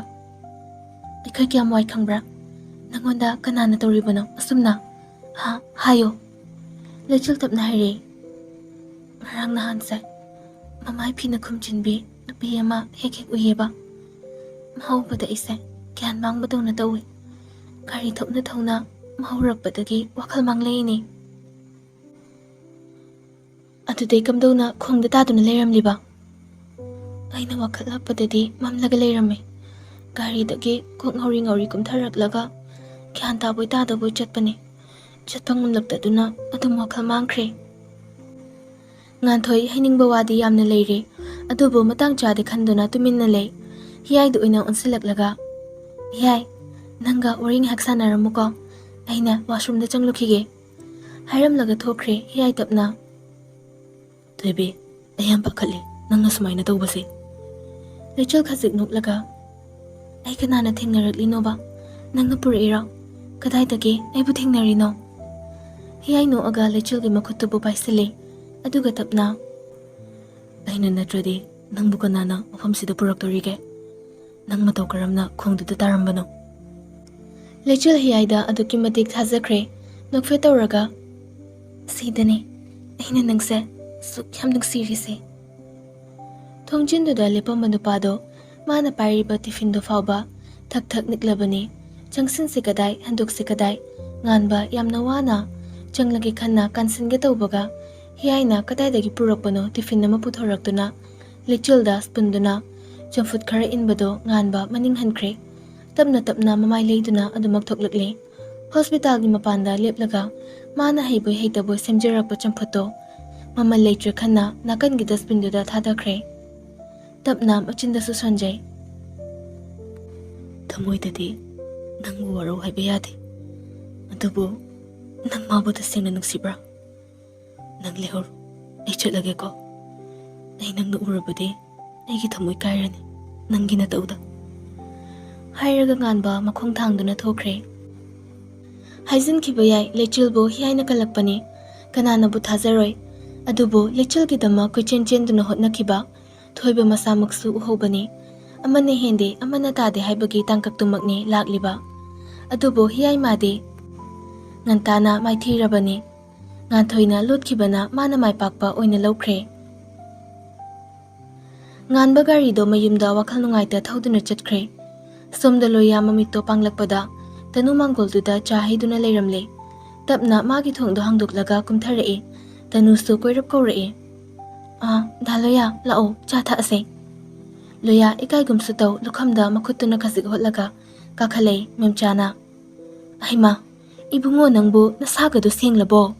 "ꯑꯩꯈꯣꯏ ꯀꯌꯥꯝ ꯋꯥꯏ ꯈꯪꯕ꯭ꯔꯥ? ꯅꯪꯉꯣꯟꯗ ꯀꯅꯥꯅ ꯇꯧꯔꯤꯕꯅꯣ ꯑꯁꯨꯝꯅ? ꯍꯥ, ꯍꯥꯏꯌꯣ"꯫ ꯂꯩꯆꯤꯜ ꯇꯞꯅ ꯍꯥꯏꯔꯛꯏ, "ꯉꯔꯥꯡ ꯅꯍꯥꯟꯁꯦ ꯃꯃꯥꯏ ꯐꯤꯅ ꯈꯨꯝꯖꯤꯟꯕꯤ ꯅꯨꯄꯤ ꯑꯃ ꯍꯦꯛ ꯍꯦꯛ ꯎꯏꯌꯦꯕ꯫ ꯃꯍꯥ ꯎꯕꯗ ꯑꯩꯁꯦ ꯒ꯭ꯌꯥꯟ ꯃꯥꯡꯕꯗꯧꯅ ꯇꯧꯏ꯫ ꯒꯥꯔꯤ ꯊꯧꯅ ꯊꯧꯅ ꯃꯍꯥ ꯎꯔꯛꯄꯗꯒꯤ ꯋꯥꯈꯜ ꯃꯥꯡꯂꯛꯏꯅꯦ"꯫ "ꯑꯗꯨꯗꯩ ꯀꯝꯗꯧꯅ ꯈꯣꯡꯗ ꯇꯥꯗꯨꯅ ꯂꯩꯔꯝꯂꯤꯕ?" "ꯑꯩꯅ ꯋꯥꯈꯠꯂꯛꯄꯗꯗꯤ ꯃꯝꯂꯒ ꯂꯩꯔꯝꯃꯦ꯫ ꯒꯥꯔꯤꯗꯒꯤ ꯀꯣꯛ ꯉꯧꯔꯤ ꯉꯧꯔꯤ ꯀꯨꯝꯊꯔꯛꯂꯒ ꯒ꯭ꯌꯥꯟ ꯇꯥꯕꯣꯏ ꯇꯥꯗꯕꯣꯏ ꯆꯠꯄꯅꯤ꯫ ꯆꯠꯄ ꯉꯝꯂꯛꯇꯗꯨꯅ ꯑꯗꯨꯝ ꯋꯥꯈꯜ ꯃꯥꯡꯈ꯭ꯔꯦ꯫ ꯉꯥꯟꯊꯣꯏ ꯍꯥꯏꯅꯤꯡꯕ ꯋꯥꯗꯤ ꯌꯥꯝꯅ ꯂꯩꯔꯦ, ꯑꯗꯨꯕꯨ ꯃꯇꯥꯡ ꯆꯥꯗꯦ ꯈꯟꯗꯨꯅ ꯇꯨꯃꯤꯟꯅ ꯂꯩ꯫ ꯍꯤꯌꯥꯏꯗ ꯑꯣꯏꯅ ꯑꯣꯟꯁꯤꯜꯂꯛꯂꯒ, "ꯍꯤꯌꯥꯏ, ꯅꯪꯒ ꯋꯥꯔꯤ ꯉꯥꯏꯍꯥꯛ ꯁꯥꯟꯅꯔꯝꯃꯨꯀꯣ, ꯑꯩꯅ ꯋꯥꯁꯔꯨꯝꯗ ꯆꯪꯂꯨꯈꯤꯒꯦ," ꯍꯥꯏꯔꯝꯂꯒ ꯊꯣꯛꯈ꯭ꯔꯦ ꯍꯤꯌꯥꯏ ꯇꯞꯅ꯫ "ꯊꯣꯏꯕꯤ, ꯑꯩ ꯌꯥꯝ ꯄꯥꯈꯠꯂꯦ ꯅꯪꯅ ꯁꯨꯃꯥꯏꯅ ꯇꯧꯕꯁꯦ꯫" ꯂꯩꯆꯤꯜ ꯈꯖꯤꯛ ꯅꯣꯛꯂꯒ, "ꯑꯩ ꯀꯅꯥꯅ ꯊꯦꯡꯅꯔꯛꯂꯤꯅꯣꯕ? ꯅꯪꯅ ꯄꯨꯔꯛꯏꯔꯣ? ꯀꯗꯥꯏꯗꯒꯤ ꯑꯩꯕꯨ ꯊꯦꯡꯅꯔꯤꯅꯣ?" ꯍꯤꯌꯥꯏ ꯅꯣꯛꯑꯒ ꯂꯩꯆꯤꯜꯒꯤ ꯃꯈꯨꯠꯇꯨꯕꯨ ꯄꯥꯏꯁꯤꯜꯂꯤ꯫ ꯑꯗꯨꯒ ꯇꯞꯅ, "ꯑꯩꯅ ꯅꯠꯇ꯭ꯔꯗꯤ ꯅꯪꯕꯨ ꯀꯅꯥꯅ ꯃꯐꯝꯁꯤꯗ ꯄꯨꯔꯛꯇꯣꯔꯤꯒꯦ? ꯅꯪ ꯃꯇꯧ ꯀꯔꯝꯅ ꯈꯣꯡꯗꯨꯗ ꯇꯥꯔꯝꯕꯅꯣ?" ꯂꯩꯆꯤꯜ ꯍꯤꯌꯥꯏꯗ ꯑꯗꯨꯛꯀꯤ ꯃꯇꯤꯛ ꯊꯥꯖꯈ꯭ꯔꯦ꯫ ꯅꯣꯛꯐꯦꯠ ꯇꯧꯔꯒ, "ꯁꯤꯗꯅꯦ ꯑꯩꯅ ꯅꯪꯁꯦ ꯁꯨꯛ ꯌꯥꯝ ꯅꯨꯡꯁꯤꯔꯤꯁꯦ꯫" ꯊꯣꯡꯖꯤꯟꯗꯨꯗ ꯂꯦꯞꯄꯝꯕ ꯅꯨꯄꯥꯗꯣ ꯃꯥꯅ ꯄꯥꯏꯔꯤꯕ ꯇꯤꯐꯤꯟꯗꯨ ꯐꯥꯎꯕ ꯊꯛ ꯊꯛ ꯅꯤꯛꯂꯕꯅꯤ꯫ "ꯆꯪꯁꯤꯟꯁꯤ ꯀꯗꯥꯏ, ꯍꯟꯗꯣꯛꯁꯤ ꯀꯗꯥꯏ?" ꯉꯥꯟꯕ ꯌꯥꯝꯅ ꯋꯥꯅ ꯆꯪꯂꯒꯦ ꯈꯟꯅ ꯀꯥꯟꯁꯤꯟꯒꯦ ꯇꯧꯕꯒ, ꯍꯤꯌꯥꯏꯅ ꯀꯗꯥꯏꯗꯒꯤ ꯄꯨꯔꯛꯄꯅꯣ ꯇꯤꯐꯤꯟ ꯑꯃ ꯄꯨꯊꯣꯔꯛꯇꯨꯅ, ꯂꯩꯆꯤꯜꯗ ꯁ꯭ꯄꯨꯟꯗꯨꯅ ꯆꯝꯐꯨꯠ ꯈꯔ ꯏꯟꯕꯗꯣ ꯉꯥꯟꯕ ꯃꯅꯤꯡ ꯍꯟꯈ꯭ꯔꯦ꯫ ꯇꯞꯅ ꯇꯞꯅ ꯃꯃꯥꯏ ꯂꯩꯗꯨꯅ ꯑꯗꯨꯃꯛ ꯊꯣꯛꯂꯛꯂꯦ꯫ ꯍꯣꯁꯄꯤꯇꯥꯜꯒꯤ ꯃꯄꯥꯟꯗ ꯂꯦꯞꯂꯒ ꯃꯥꯅ ꯍꯩꯕꯣꯏ ꯍꯩꯇꯕꯣꯏ ꯁꯦꯝꯖꯔꯛꯄ ꯆꯝꯐꯨꯠꯇꯣ ꯃꯃꯜ ꯂꯩꯇ꯭ꯔꯦ ꯈꯟꯅ ꯅꯥꯀꯟꯒꯤ ꯗꯁꯕꯤꯟꯗꯨꯗ ꯊꯥꯗꯈ꯭ꯔꯦ꯫ ꯇꯞꯅ ꯃꯆꯤꯟꯗꯁꯨ ꯁꯣꯟꯖꯩ꯫ "ꯊꯃꯣꯏꯗꯗꯤ ꯅꯪꯕꯨ ꯋꯥꯔꯧ ꯍꯥꯏꯕ ꯌꯥꯗꯦ, ꯑꯗꯨꯕꯨ ꯅꯪ ꯃꯥꯕꯨ ꯇꯁꯦꯡꯅ ꯅꯨꯡꯁꯤꯕ꯭ꯔꯥ? ꯅꯪ ꯂꯩꯍꯧꯔꯣ, ꯑꯩ ꯆꯠꯂꯒꯦꯀꯣ꯫ ꯑꯩ ꯅꯪꯅ ꯎꯔꯕꯗꯤ ꯑꯩꯒꯤ ꯊꯃꯣꯏ ꯀꯥꯏꯔꯅꯤ, ꯅꯪꯒꯤ ꯅꯇꯧꯗ꯫" ꯍꯥꯏꯔꯒ ꯉꯥꯟꯕ ꯃꯈꯣꯡ ꯊꯥꯡꯗꯨꯅ ꯊꯣꯛꯈ꯭ꯔꯦ꯫ ꯍꯥꯏꯖꯤꯟꯈꯤꯕ ꯌꯥꯏ, ꯂꯩꯆꯤꯜꯕꯨ ꯍꯤꯌꯥꯏꯅ ꯀꯜꯂꯛꯄꯅꯤ꯫ ꯀꯅꯥꯅꯕꯨ ꯊꯥꯖꯔꯣꯏ? ꯑꯗꯨꯕꯨ ꯂꯩꯆꯤꯜꯒꯤꯗꯃꯛ ꯀꯣꯏꯆꯦꯟ ꯆꯦꯟꯗꯨꯅ ꯍꯣꯠꯅꯈꯤꯕ ꯊꯣꯏꯕ ꯃꯁꯥꯃꯛꯁꯨ ꯎꯍꯧꯕꯅꯤ꯫ ꯑꯃꯅ ꯍꯦꯟꯗꯦ, ꯑꯃꯅ ꯇꯥꯗꯦ ꯍꯥꯏꯕꯒꯤ ꯇꯥꯡꯀꯛꯇꯨꯃꯛꯅꯤ ꯂꯥꯛꯂꯤꯕ꯫ ꯑꯗꯨꯕꯨ ꯍꯤꯌꯥꯏ ꯃꯥꯗꯤ ꯉꯟꯇꯥꯅ ꯃꯥꯏꯊꯤꯔꯕꯅꯤ꯫ ꯉꯥꯟꯊꯣꯏꯅ ꯂꯣꯠꯈꯤꯕꯅ ꯃꯥꯅ ꯃꯥꯏ ꯄꯥꯛꯄ ꯑꯣꯏꯅ ꯂꯧꯈ꯭ꯔꯦ꯫ ꯉꯥꯟꯕ ꯒꯥꯔꯤꯗꯣ ꯃꯌꯨꯝꯗ ꯋꯥꯈꯜ ꯅꯨꯡꯉꯥꯏꯇ ꯊꯧꯗꯨꯅ ꯆꯠꯈ꯭ꯔꯦ꯫ ꯁꯣꯝꯗ ꯂꯣꯏꯌꯥ ꯃꯃꯤꯠꯇꯣ ꯄꯥꯡꯂꯛꯄꯗ ꯇꯅꯨ ꯃꯥꯡꯒꯣꯜꯗꯨꯗ ꯆꯥ ꯍꯩꯗꯨꯅ ꯂꯩꯔꯝꯂꯦ꯫ ꯇꯞꯅ ꯃꯥꯒꯤ ꯊꯣꯡꯗꯣ ꯍꯥꯡꯗꯣꯛꯂꯒ ꯀꯨꯝꯊꯔꯛꯑꯦ꯫ ꯇꯅꯨꯁꯨ ꯀꯣꯏꯔꯞ ꯀꯧꯔꯛꯑꯦ꯫ "ꯑꯥ, ꯗꯥ ꯂꯣꯏꯌꯥ, ꯂꯥꯛꯑꯣ, ꯆꯥ ꯊꯛꯑꯁꯦ꯫" ꯂꯣꯌꯥ ꯏꯀꯥꯏꯒꯨꯝꯁꯨ ꯇꯧ ꯂꯨꯈꯝꯗ ꯃꯈꯨꯠꯇꯨꯅ ꯈꯖꯤꯛ ꯍꯣꯠꯂꯒ ꯀꯥꯈꯠꯂꯛꯏ ꯃꯦꯝꯆꯥꯅ꯫ "ꯑꯍꯩꯃꯥ, ꯏꯕꯨꯡꯉꯣ ꯅꯪꯕꯨ ꯅꯁꯥꯒꯗꯣ ꯁꯦꯡꯂꯕꯣ?"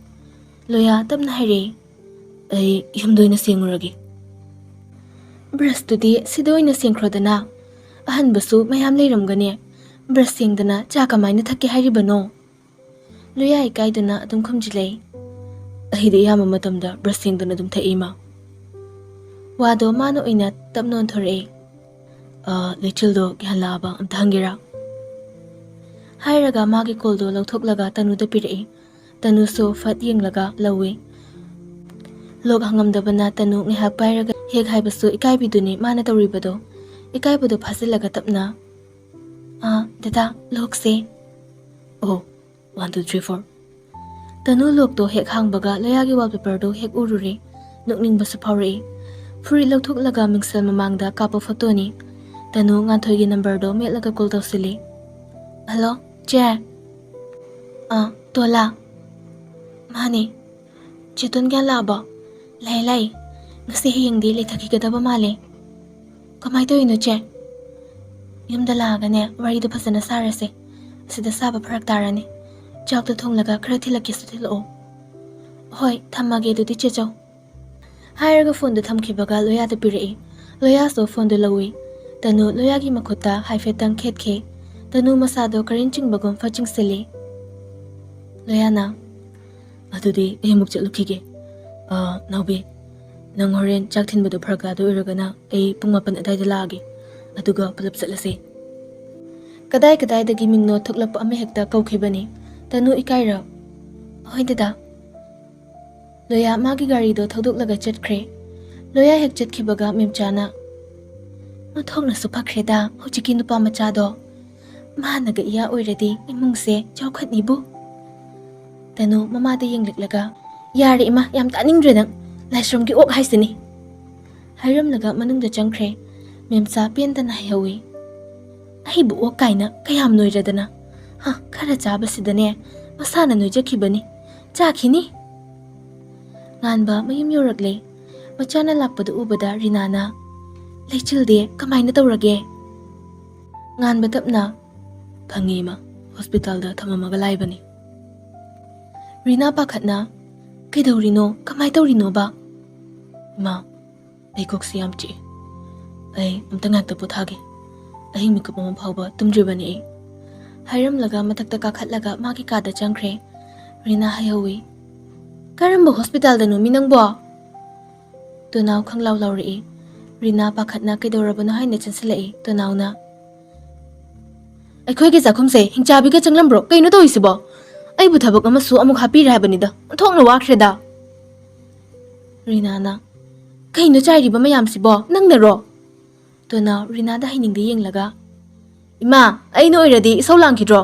ꯂꯣꯌꯥ ꯇꯞꯅ ꯍꯥꯏꯔꯛꯏ꯫ "ꯑꯩ ꯌꯨꯝꯗ ꯑꯣꯏꯅ ꯁꯦꯡꯉꯨꯔꯒꯦ꯫ ꯕ꯭ꯔꯁꯇꯨꯗꯤ ꯁꯤꯗ ꯑꯣꯏꯅ ꯁꯦꯡꯈ꯭ꯔꯣꯗꯅ꯫ ꯑꯍꯟꯕꯁꯨ ꯃꯌꯥꯝ ꯂꯩꯔꯝꯒꯅꯤ꯫ ꯕ꯭ꯔꯁ ꯁꯦꯡꯗꯅ ꯆꯥ ꯀꯃꯥꯏꯅ ꯊꯛꯀꯦ ꯍꯥꯏꯔꯤꯕꯅꯣ?" ꯂꯣꯌꯥ ꯏꯀꯥꯏꯗꯨꯅ ꯑꯗꯨꯝ ꯈꯨꯝꯖꯤꯜꯂꯛꯏ꯫ "ꯑꯩꯗꯤ ꯑꯌꯥꯝꯕ ꯃꯇꯝꯗ ꯕ꯭ꯔꯁ ꯁꯦꯡꯗꯅ ꯑꯗꯨꯝ ꯊꯛꯏ, ꯏꯃꯥ꯫" ꯋꯥꯗꯣ ꯃꯥꯅ ꯑꯣꯏꯅ ꯇꯞꯅ ꯑꯣꯟꯊꯣꯔꯛꯏ꯫ "ꯑ, ꯂꯩꯆꯤꯜꯗꯣ ꯀꯤꯍꯜꯂꯛꯑꯕ ꯑꯝꯇ ꯍꯪꯒꯦꯔꯥ?" ꯍꯥꯏꯔꯒ ꯃꯥꯒꯤ ꯀꯣꯜꯗꯣ ꯂꯧꯊꯣꯛꯂꯒ ꯇꯅꯨꯗ ꯄꯤꯔꯛꯏ꯫ ꯇꯅꯨꯁꯨ ꯐꯠ ꯌꯦꯡꯂꯒ ꯂꯧꯏ꯫ ꯂꯣꯛ ꯍꯪꯉꯝꯗꯕꯅ ꯇꯅꯨ ꯉꯥꯏꯍꯥꯛ ꯄꯥꯏꯔꯒ ꯍꯦꯛ ꯍꯥꯏꯕꯁꯨ ꯏꯀꯥꯏꯕꯤꯗꯨꯅꯤ ꯃꯥꯅ ꯇꯧꯔꯤꯕꯗꯣ꯫ ꯏꯀꯥꯏꯕꯗꯣ ꯐꯥꯖꯤꯜꯂꯒ ꯇꯞꯅ, "ꯑꯥ, ꯗꯗꯥ, ꯂꯣꯛꯁꯦ꯫" "ꯑꯣ, ꯋꯥꯟ, ꯇꯨ, ꯊ꯭ꯔꯤ, ꯐꯣꯔ꯫" ꯇꯅꯨ ꯂꯣꯛꯇꯣ ꯍꯦꯛ ꯍꯥꯡꯕꯒ ꯂꯣꯌꯥꯒꯤ ꯋꯥꯜꯄꯦꯄꯔꯗꯣ ꯍꯦꯛ ꯎꯔꯨꯔꯦ꯫ ꯅꯣꯛꯅꯤꯡꯕꯁꯨ ꯐꯥꯎꯔꯛꯏ꯫ ꯐꯨꯔꯤꯠ ꯂꯧꯊꯣꯛꯂꯒ ꯃꯤꯡꯁꯦꯜ ꯃꯃꯥꯡꯗ ꯀꯥꯞꯄ ꯐꯣꯇꯣꯅꯤ꯫ ꯇꯅꯨ ꯉꯥꯟꯊꯣꯏꯒꯤ ꯅꯝꯕꯔꯗꯣ ꯃꯦꯠꯂꯒ ꯀꯣꯜ ꯇꯧꯁꯤꯜꯂꯤ꯫ "ꯍꯜꯂꯣ, ꯆꯦ꯫" "ꯑꯥ, ꯇꯣꯂꯥ꯫" "ꯃꯥꯅꯦ꯫ ꯆꯦꯇꯣꯟ ꯒ꯭ꯌꯥꯟ ꯂꯥꯛꯑꯕꯣ?" "ꯂꯩ, ꯂꯩ꯫ ꯉꯁꯤ ꯍꯌꯦꯡꯗꯤ ꯂꯩꯊꯈꯤꯒꯗꯕ ꯃꯥꯜꯂꯦ꯫" "ꯀꯃꯥꯏ ꯇꯧꯔꯤꯅꯣ, ꯆꯦ?" "ꯌꯨꯝꯗ ꯂꯥꯛꯑꯒꯅꯦ, ꯋꯥꯔꯤꯗꯣ ꯐꯖꯅ ꯁꯥꯔꯁꯦ꯫ ꯑꯁꯤꯗ ꯁꯥꯕ ꯐꯔꯛ ꯇꯥꯔꯅꯤ꯫ ꯆꯥꯛꯇꯣ ꯊꯣꯡꯂꯒ ꯈꯔ ꯊꯤꯜꯂꯛꯀꯦꯁꯨ ꯊꯤꯜꯂꯛꯑꯣ꯫" "ꯍꯣꯏ, ꯊꯝꯃꯒꯦ ꯑꯗꯨꯗꯤ, ꯆꯦꯆꯧ꯫" ꯍꯥꯏꯔꯒ ꯐꯣꯟꯗꯣ ꯊꯝꯈꯤꯕꯒ ꯂꯣꯌꯥꯗ ꯄꯤꯔꯛꯏ꯫ ꯂꯣꯌꯥꯁꯨ ꯐꯣꯟꯗꯣ ꯂꯧꯏ꯫ ꯇꯅꯨ ꯂꯣꯌꯥꯒꯤ ꯃꯈꯨꯠꯇ ꯍꯥꯏꯐꯦꯠꯇꯪ ꯈꯦꯠꯈꯤ꯫ ꯇꯅꯨ ꯃꯁꯥꯗꯣ ꯀꯔꯦꯟ ꯆꯤꯡꯕꯒꯨꯝ ꯐꯠ ꯆꯤꯡꯁꯤꯜꯂꯤ꯫ ꯂꯣꯌꯥꯅ, "ꯑꯗꯨꯗꯤ ꯑꯩ ꯑꯃꯨꯛ ꯆꯠꯂꯨꯈꯤꯒꯦ꯫ ꯑ, ꯅꯥꯎꯕꯤ, ꯅꯪ ꯍꯣꯔꯦꯟ ꯆꯥꯛ ꯊꯤꯟꯕꯗꯣ ꯐꯔꯛ ꯇꯥꯗꯣꯏ ꯑꯣꯏꯔꯒꯅ ꯑꯩ ꯄꯨꯡ ꯃꯥꯄꯟ ꯑꯗꯥꯏꯗ ꯂꯥꯛꯑꯒꯦ, ꯑꯗꯨꯒ ꯄꯨꯂꯞ ꯆꯠꯂꯁꯦ꯫" ꯀꯗꯥꯏ ꯀꯗꯥꯏꯗꯒꯤ ꯃꯤꯡꯅꯣ ꯊꯣꯛꯂꯛꯄ ꯑꯃ ꯍꯦꯛꯇ ꯀꯧꯈꯤꯕꯅꯤ꯫ ꯇꯅꯨ ꯏꯀꯥꯏꯔ, "ꯍꯣꯏ ꯗꯗꯥ꯫" ꯂꯣꯌꯥ ꯃꯥꯒꯤ ꯒꯥꯔꯤꯗꯣ ꯊꯧꯗꯣꯛꯂꯒ ꯆꯠꯈ꯭ꯔꯦ꯫ ꯂꯣꯌꯥ ꯍꯦꯛ ꯆꯠꯈꯤꯕꯒ ꯃꯦꯝꯆꯥꯅ, "ꯑꯣꯟꯊꯣꯛꯅꯁꯨ ꯐꯈ꯭ꯔꯦꯗ ꯍꯧꯖꯤꯛꯀꯤ ꯅꯨꯄꯥ ꯃꯆꯥꯗꯣ꯫ ꯃꯥꯅꯒ ꯏꯌꯥ ꯑꯣꯏꯔꯗꯤ ꯏꯃꯨꯡꯁꯦ ꯆꯥꯎꯈꯠꯅꯤꯕꯨ꯫" ꯇꯅꯨ ꯃꯃꯥꯗ ꯌꯦꯡꯂꯛꯂꯒ, "ꯌꯥꯔꯦ ꯏꯃꯥ, ꯌꯥꯝ ꯇꯥꯅꯤꯡꯗ꯭ꯔꯦ ꯅꯪ꯫ ꯂꯥꯏꯁ꯭ꯔꯝꯒꯤ ꯑꯣꯛ ꯍꯥꯏꯁꯤꯅꯤ꯫" ꯍꯥꯏꯔꯝꯂꯒ ꯃꯅꯨꯡꯗ ꯆꯪꯈ꯭ꯔꯦ꯫ ꯃꯦꯝꯆꯥ ꯄꯦꯟꯗꯅ ꯍꯥꯏꯍꯧꯏ, "ꯑꯩꯕꯨ ꯑꯣꯛ ꯀꯥꯏꯅ ꯀꯌꯥꯝ ꯅꯣꯏꯔꯗꯅ? ꯍ, ꯈꯔ ꯆꯥꯕꯁꯤꯗꯅꯦ ꯃꯁꯥꯅ ꯅꯣꯏꯖꯈꯤꯕꯅꯤ꯫ ꯆꯥꯈꯤꯅꯤ꯫" ꯉꯥꯟꯕ ꯃꯌꯨꯝ ꯌꯧꯔꯛꯂꯦ꯫ ꯃꯆꯥꯅ ꯂꯥꯛꯄꯗꯨ ꯎꯕꯗ ꯔꯤꯅꯥꯅ, ꯂꯩꯆꯤꯜꯗꯤ ꯀꯃꯥꯏꯅ ꯇꯧꯔꯒꯦ? ꯉꯥꯟꯕ ꯇꯞꯅ, "ꯐꯪꯉꯦ ꯏꯃꯥ, ꯍꯣꯁꯄꯤꯇꯥꯜꯗ ꯊꯝꯃꯝꯃꯒ ꯂꯥꯛꯏꯕꯅꯤ꯫" ꯔꯤꯅꯥ ꯄꯥꯈꯠꯅ, "ꯀꯩꯗꯧꯔꯤꯅꯣ? ꯀꯃꯥꯏ ꯇꯧꯔꯤꯅꯣꯕ?" "ꯏꯃꯥ, ꯑꯩ ꯀꯣꯛꯁꯤ ꯌꯥꯝ ꯆꯤꯛꯏ꯫ ꯑꯩ ꯑꯝꯇ ꯉꯥꯛꯇ ꯄꯣꯊꯥꯒꯦ꯫ ꯑꯍꯤꯡ ꯃꯤꯀꯨꯞ ꯑꯃ ꯐꯥꯎꯕ ꯇꯨꯝꯗ꯭ꯔꯤꯕꯅꯤ ꯑꯩ꯫" ꯍꯥꯏꯔꯝꯂꯒ ꯃꯊꯛꯇ ꯀꯥꯈꯠꯂꯒ ꯃꯥꯒꯤ ꯀꯥꯗ ꯆꯪꯈ꯭ꯔꯦ꯫ ꯔꯤꯅꯥ ꯍꯥꯏꯍꯧꯋꯤ, "ꯀꯔꯝꯕ ꯍꯣꯁꯄꯤꯇꯥꯜꯗꯅꯣ ꯃꯤ ꯅꯪꯕꯣ?" ꯇꯣꯅꯥꯎ ꯈꯪꯂꯥꯎ ꯂꯥꯎꯔꯛꯏ꯫ ꯔꯤꯅꯥ ꯄꯥꯈꯠꯅ ꯀꯩꯗꯧꯔꯕꯅꯣ ꯍꯥꯏꯅ ꯆꯪꯁꯤꯜꯂꯛꯏ꯫ ꯇꯣꯅꯥꯎꯅ, "ꯑꯩꯈꯣꯏꯒꯤ ꯆꯥꯛꯈꯨꯝꯁꯦ ꯍꯤꯡꯆꯥꯕꯤꯒ ꯆꯪꯂꯝꯕ꯭ꯔꯣ? ꯀꯩꯅꯣ ꯇꯧꯔꯤꯁꯤꯕꯣ? ꯑꯩꯕꯨ ꯊꯕꯛ ꯑꯃꯁꯨ ꯑꯃꯨꯛ ꯍꯥꯞꯄꯤꯔꯦ ꯍꯥꯏꯕꯅꯤꯗ꯫ ꯑꯣꯟꯊꯣꯛꯅ ꯋꯥꯈ꯭ꯔꯦꯗ꯫" ꯔꯤꯅꯥꯅ, "ꯀꯩꯅꯣ ꯆꯥꯏꯔꯤꯕ ꯃꯌꯥꯝꯁꯤꯕꯣ? ꯅꯪꯅꯔꯣ?" ꯇꯣꯅꯥꯎ ꯔꯤꯅꯥꯗ ꯍꯩꯅꯤꯡꯗ ꯌꯦꯡꯂꯒ, "ꯏꯃꯥ, ꯑꯩꯅ ꯑꯣꯏꯔꯗꯤ ꯏꯁꯧ ꯂꯥꯡꯈꯤꯗ꯭ꯔꯣ?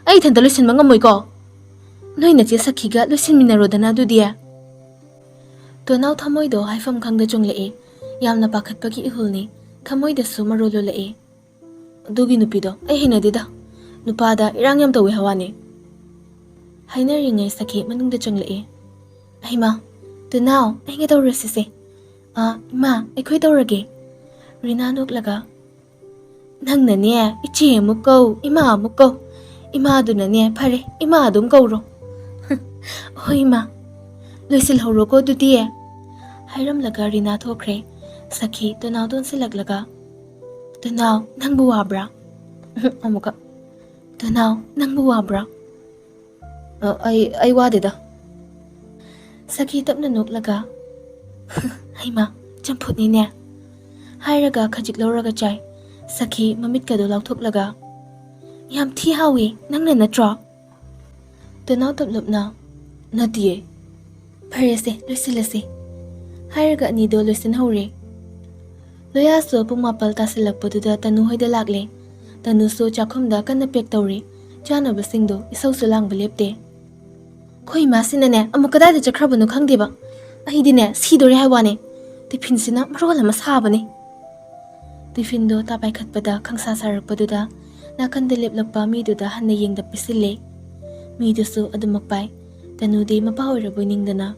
ꯑꯩ ꯏꯊꯟꯇ ꯂꯣꯏꯁꯤꯟꯕ ꯉꯝꯃꯣꯏꯀꯣ꯫ ꯅꯣꯏ ꯅꯆꯦ ꯁꯈꯤꯒ ꯂꯣꯏꯁꯤꯟꯃꯤꯟꯅꯔꯣꯗꯅ ꯑꯗꯨꯗꯤ꯫" ꯇꯣꯅꯥꯎ ꯊꯃꯣꯏꯗꯣ ꯍꯥꯏꯐꯝ ꯈꯪꯗ ꯆꯣꯡꯂꯛꯏ꯫ ꯌꯥꯝꯅ ꯄꯥꯈꯠꯄꯒꯤ ꯏꯍꯨꯜꯅꯤ꯫ ꯊꯃꯣꯏꯗꯁꯨ ꯃꯔꯣꯜ ꯂꯣꯜꯂꯛꯏ꯫ "ꯑꯗꯨꯒꯤ ꯅꯨꯄꯤꯗꯣ ꯑꯩ ꯍꯩꯅꯗꯦꯗ꯫ ꯅꯨꯄꯥꯗ ꯏꯔꯥꯡ ꯌꯥꯝ ꯇꯧꯋꯦ ꯍꯥꯏꯋꯥꯅꯤ꯫" ꯍꯥꯏꯅꯔꯤꯉꯩ ꯁꯈꯤ ꯃꯅꯨꯡꯗ ꯆꯪꯂꯛꯏ꯫ "ꯍꯩꯃꯥ, ꯇꯨꯅꯥꯎ, ꯑꯩꯒ ꯇꯧꯔꯁꯤꯁꯦ꯫ ꯑꯥ, ꯏꯃꯥ, ꯑꯩꯈꯣꯏ ꯇꯧꯔꯒꯦ꯫" ꯔꯤꯅꯥ ꯅꯣꯛꯂꯒ, "ꯅꯪꯅꯅꯦ ꯏꯆꯦ ꯑꯃꯨꯛ ꯀꯧ, ꯏꯃꯥ ꯑꯃꯨꯛ ꯀꯧ꯫ ꯏꯃꯥꯗꯨꯅꯅꯦ, ꯐꯔꯦ, ꯏꯃꯥ ꯑꯗꯨꯝ ꯀꯧꯔꯣ꯫" "ꯍꯣꯏ, ꯏꯃꯥ꯫ ꯂꯣꯏꯁꯤꯜꯍꯧꯔꯣꯀꯣ ꯑꯗꯨꯗꯤ꯫" ꯍꯥꯏꯔꯝꯂꯒ ꯔꯤꯅꯥ ꯊꯣꯛꯈ꯭ꯔꯦ꯫ ꯁꯈꯤ ꯇꯣꯅꯥꯎꯗ ꯑꯣꯟꯁꯤꯜꯂꯛꯂꯒ, "ꯇꯣꯅꯥꯎ, ꯅꯪꯕꯨ ꯋꯥꯕ꯭ꯔꯥ?" ꯑꯃꯨꯛꯀ, "ꯇꯣꯅꯥꯎ, ꯅꯪꯕꯨ ꯋꯥꯕ꯭ꯔꯥ?" "ꯑ, ꯑꯩ, ꯑꯩ ꯋꯥꯗꯦꯗ꯫" ꯁꯈꯤ ꯇꯞꯅ ꯅꯣꯛꯂꯒ, "ꯍꯩꯃꯥ, ꯆꯝꯐꯨꯠꯅꯤꯅꯦ꯫" ꯍꯥꯏꯔꯒ ꯈꯖꯤꯛ ꯂꯧꯔꯒ ꯆꯥꯏ꯫ ꯁꯈꯤ ꯃꯃꯤꯠꯀꯗꯣ ꯂꯥꯎꯊꯣꯛꯂꯒ, "ꯌꯥꯝ ꯊꯤ ꯍꯥꯎꯋꯤ, ꯅꯪꯅ ꯅꯠꯇ꯭ꯔꯣ?" ꯇꯣꯅꯥꯎ ꯇꯞꯂꯞꯅ, "ꯅꯠꯇꯤꯌꯦ꯫" "ꯐꯔꯦꯁꯦ, ꯂꯣꯏꯁꯤꯜꯂꯁꯤ꯫" ꯍꯥꯏꯔꯒ ꯑꯅꯤꯗꯣ ꯂꯣꯏꯁꯤꯟꯍꯧꯔꯦ꯫ ꯂꯣꯌꯥꯁꯨ ꯄꯨꯡ ꯃꯥꯄꯜ ꯇꯥꯁꯤꯜꯂꯛꯄꯗꯨꯗ ꯇꯅꯨ ꯍꯣꯏꯗ ꯂꯥꯛꯂꯦ꯫ ꯇꯅꯨꯁꯨ ꯆꯥꯛꯈꯨꯝꯗ ꯀꯟꯅ ꯄꯦꯛ ꯇꯧꯔꯤ꯫ ꯆꯥꯅꯕꯁꯤꯡꯗꯣ ꯏꯁꯧꯁꯨ ꯂꯥꯡꯕ ꯂꯦꯞꯇꯦ꯫ "ꯑꯩꯈꯣꯏ ꯏꯃꯥꯁꯤꯅꯅꯦ ꯑꯃꯨꯛ ꯀꯗꯥꯏꯗ ꯆꯠꯈ꯭ꯔꯕꯅꯣ ꯈꯪꯗꯦꯕ꯫ ꯑꯩꯗꯤꯅꯦ ꯁꯤꯗꯣꯔꯦ ꯍꯥꯏ ꯋꯥꯅꯦ꯫ ꯇꯤꯐꯤꯟꯁꯤꯅ ꯃꯔꯣꯜ ꯑꯃ ꯁꯥꯕꯅꯦ꯫" ꯇꯤꯐꯤꯟꯗꯣ ꯇꯥ ꯄꯥꯏꯈꯠꯄꯗ ꯈꯪꯁꯥ ꯁꯥꯔꯛꯄꯗꯨꯗ ꯅꯥꯀꯟꯗ ꯂꯦꯞꯂꯛꯄ ꯃꯤꯗꯨꯗ ꯍꯟꯅ ꯌꯦꯡꯗ ꯄꯤꯁꯤꯜꯂꯦ꯫ ꯃꯤꯗꯨꯁꯨ ꯑꯗꯨꯃꯛ ꯄꯥꯏ꯫ ꯇꯅꯨꯗꯤ ꯃꯄꯥ ꯑꯣꯏꯔꯕꯣꯏ ꯅꯤꯡꯗꯅ,